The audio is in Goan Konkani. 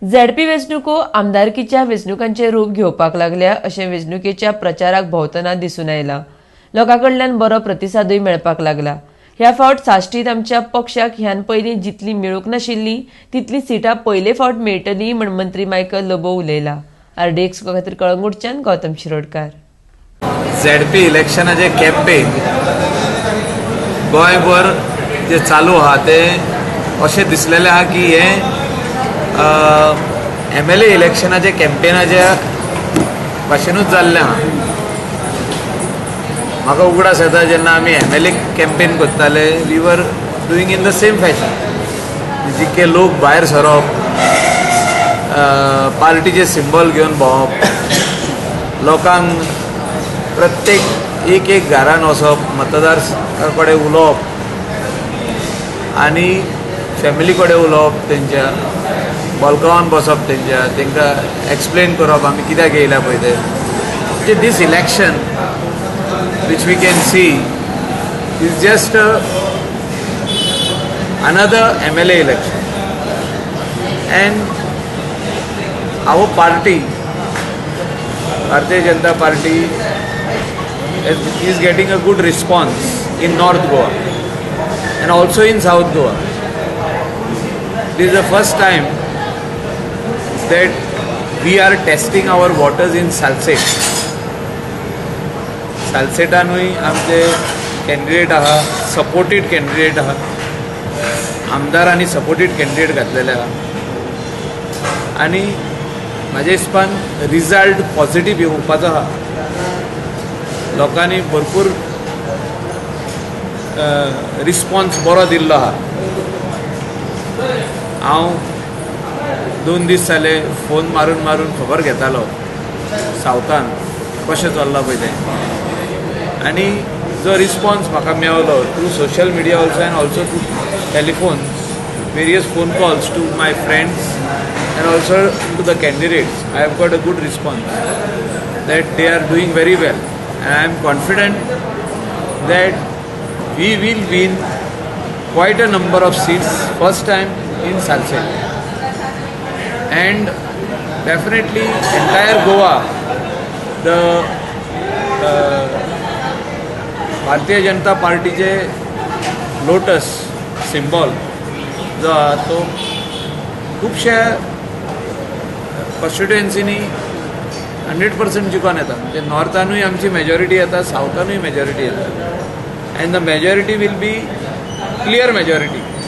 झेडपी वेंचणुको आमदारकीच्या वेंचणुकांचें रूप घेवपाक लागल्या अशें वेंचणुकेच्या प्रचाराक भोंवतना दिसून आयलां. लोकां कडल्यान बरो प्रतिसादूय मेळपाक लागला. ह्या फावट साश्टीत आमच्या पक्षाक ह्यान पयलीं जितली मेळूंक नाशिल्ली तितली सिटां पयले फावट मेळटली म्हण मंत्री मायकल लोबो उलयला. आरडीएक्स खातीर कळंगूटच्यान गौतम शिरोडकार. झेडपी इलेक्शनाचे कॅम्पेन गोंयभर जे चालू आहा, ते अशें दिसलेलें आहा की हें एमएलए इलेक्शनाचे कॅम्पेनाच्या भाशेनूच जाल्लें आहा. म्हाका उगडास येता, जेन्ना आमी एमएलए कॅम्पेन करताले, we were doing in the same fashion. जितके लोक भायर सरप, पार्टीचे सिंबल घेवन भोंवप, लोकांक प्रत्येक एक एक घरान वचप, मतदार कडेन उलोवप आनी फॅमिली कडेन उलोवप, तेंच्या बल्कावान बसप, तेंच्या तांकां एक्सप्लेन करप आमी कित्याक येयल्या पळय ते. म्हणजे this election which we can see is just another MLA election, and our party, Bharatiya Janata Party, is getting a good response in North Goa and also in South Goa. This is the first time that we are testing our waters in Salcete. सालसेटानूय आमचे कॅन्डिडेट आहा, सपोर्टेड कॅन्डिडेट आहा, आमदार आनी सपोर्टेड कॅन्डिडेट घातलेले आहा आनी म्हाज्या हिसपान रिजल्ट पॉझिटीव येवपाचो आहा. लोकांनी भरपूर रिस्पॉन्स बरो दिल्लो आहा. हांव 2 दीस जाले फोन मारून मारून खबर घेतालो सावथान कशें चल्लां पळय तें, आनी जो रिस्पॉन्स म्हाका मेवलो through social media also and also through telephone, various phone calls to my friends and also to the candidates, I have got a good response that they are doing very well, and I am confident that we will win quite a number of seats first time in Salcete. And definitely entire Goa, the Bharatiya Janata पार्टीचे लोटस सिंबॉल जो आहा, तो खुबश्या कॉन्स्टिट्युएन्सीनी 100% जिखून येता. म्हणजे नॉर्थानूय आमची मेजॉरिटी येता, सावथानूय मेजॉरिटी येता, and the majority will be clear majority.